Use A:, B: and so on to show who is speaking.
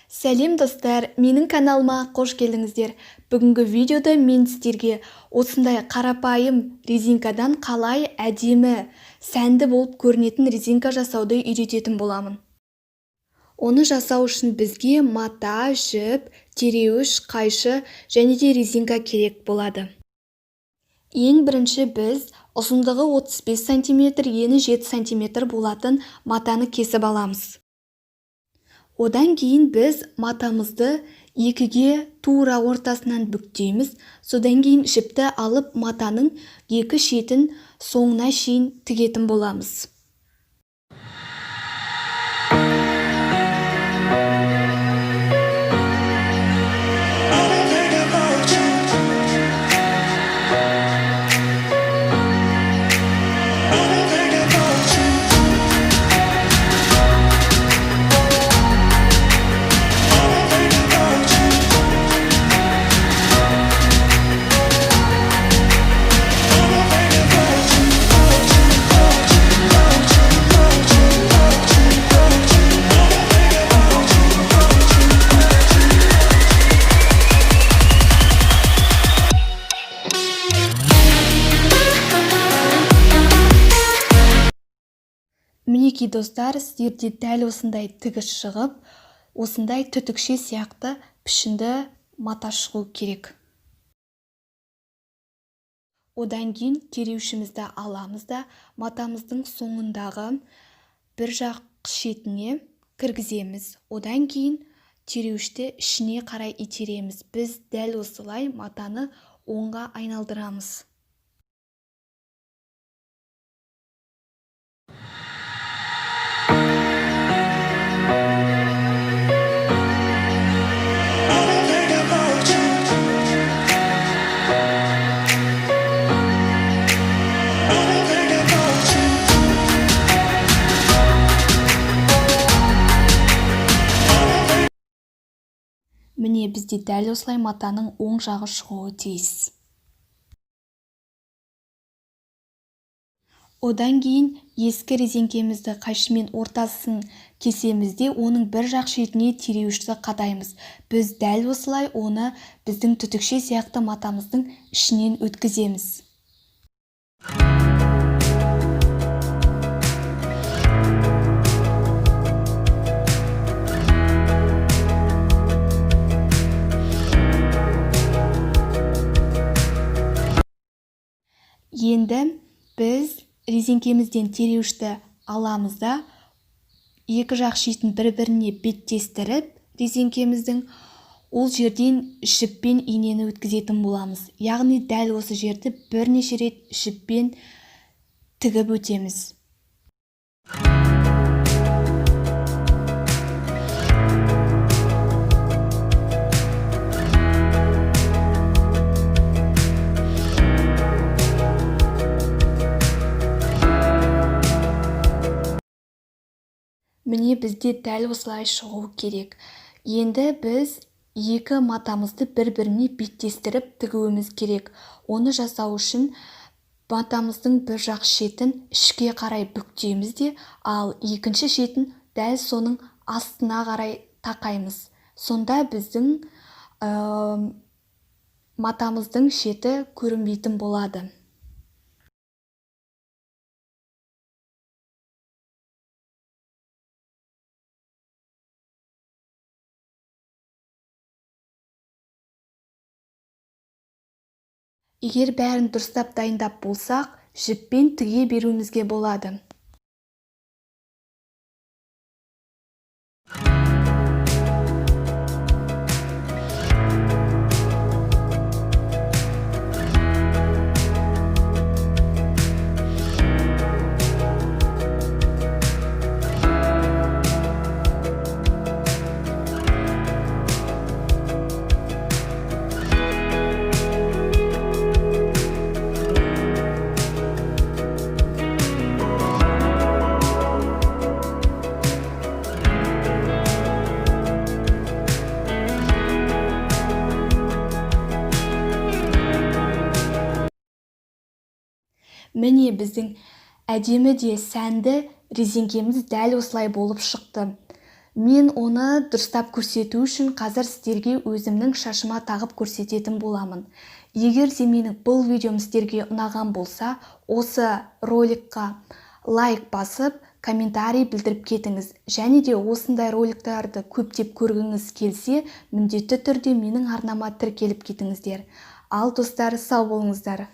A: Сәлем, достар! Менің каналыма қош келдіңіздер! Бүгінгі видеода мен сіздерге осындай қарапайым резинкадан қалай әдемі, сәнді болып көрінетін резинка жасауды үйрететін боламын. Оны жасау үшін бізге мата, жіп, тереуіш, қайшы және де резинка керек болады. Ең бірінші біз ұзындығы 35 сантиметр, ені 7 сантиметр болатын матаны кесіп аламыз. Одан кейін біз матамызды екіге тура ортасынан бүктейміз. Содан кейін жіпті алып, матаның екі шетін соңына шейін тігетін боламыз.
B: I've been thinking about you. I've been thinking about you. I've been thinking about you. I've been thinking about you, about you, about you, about you, about you, about you, about you. I've been thinking about you, about you, about you.
A: Мінекей, достар, сіздерде дәл осындай тігіс шығып, осындай түтікше сияқты пішінді мата шығу керек. Одан кейін тереушімізді аламыз да, матамыздың соңындағы бір жақ шетіне кіргіземіз. Одан кейін тереуішті ішіне қарай итереміз. Біз дәл осылай матаны оңға айналдырамыз.
B: I've been thinking about you. I've been thinking about you. I've been thinking
A: Міне, бізде дәл осылай матаның оң жағы шығуы тиіс. Одан кейін ескі резеңкемізді қайшымен ортасын кесеміз де, оның бір жақ шетіне тереуішті қадаймыз. Біз дәл осылай оны біздің түтікше сияқты матамыздың ішінен өткіземіз. Енді біз резеңкемізден тереуішті аламыз да, екі жақ шетін бір-біріне беттестіріп резеңкеміздің, ол жерден жіппен инені өткізетін боламыз. Яғни дәл осы жерді бірнеше рет жіппен тігіп өтеміз. Міне, бізде дәл осылай шығу керек. Енді біз екі матамызды бір-біріне беттестіріп тігуіміз керек. Оны жасау үшін матамыздың бір жақ шетін ішке қарай бүктейміз де, ал екінші шетін дәл соның астына қарай тақаймыз. Сонда біздің матамыздың шеті көрінбейтін болады. Егер бәрін дұрыстап дайындап болсақ, жіппен тіге беруімізге болады. Міне, біздің әдемі де сәнді резеңкеміз дәл осылай болып шықты. Мен оны дұрыстап көрсету үшін қазір сіздерге өзімнің шашыма тағып көрсететін боламын. Егер де менің бұл видеом сіздерге ұнаған болса, осы роликқа лайк басып, комментарий білдіріп кетіңіз. Және де осындай роликтарды көптеп көргіңіз келсе, міндетті түрде менің арнама тіркеліп кетіңіздер. Ал, достар, сау болыңыздар.